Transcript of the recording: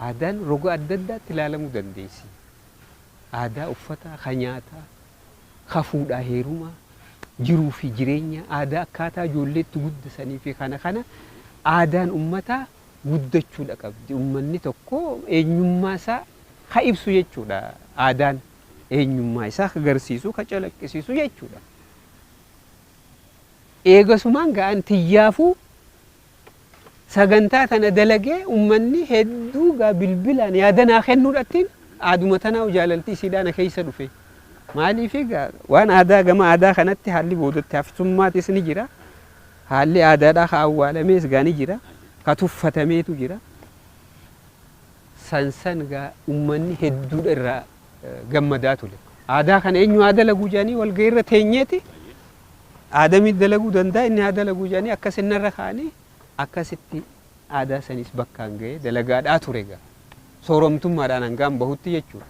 Aadaan roga adda addaatti ilaalamuu dandeessi. Aadaa uffataa, ka nyaataa, ka fuudhaa heerumaa, jiruu fi jireenya, aadaa akkaataa ijoolleetti guddisanii fi kana kana aadaan ummataa guddachuudha qabdi. Ummanni tokko eenyummaa isaa ka ibsu jechuudha. Aadaan eenyummaa isaa ka agarsiisu, ka calaqqisiisu jechuudha. Eegasumaan ga'an tiyyaafuu sagantaa tana dalagee ummanni hedduu gaa bilbilaan yaada naa kennuudhattiin aaduma tanaa jaalalti isiidhaa na keessa dhufe. Maaliif egaa waan aadaa gama aadaa kanatti haalli boodatti haftummaatis ni jira. Haalli aadaadhaa ka awwaalamees gaa ni jira. Ka tuffatameetu jira. San san gaa ummanni hedduudha irraa gammadaa ture. Aadaa kana eenyu haa dalaguu jedhanii walgahii irra teenyeeti aadamii dalaguu danda'a, inni haa dalaguu jedhanii akkas innarra kaa'anii akkasitti aadaa sanis bakkaan ga'ee dalagaadhaa ture gaa. Sooromtummaadhaan hangaan bahutti jechuudha.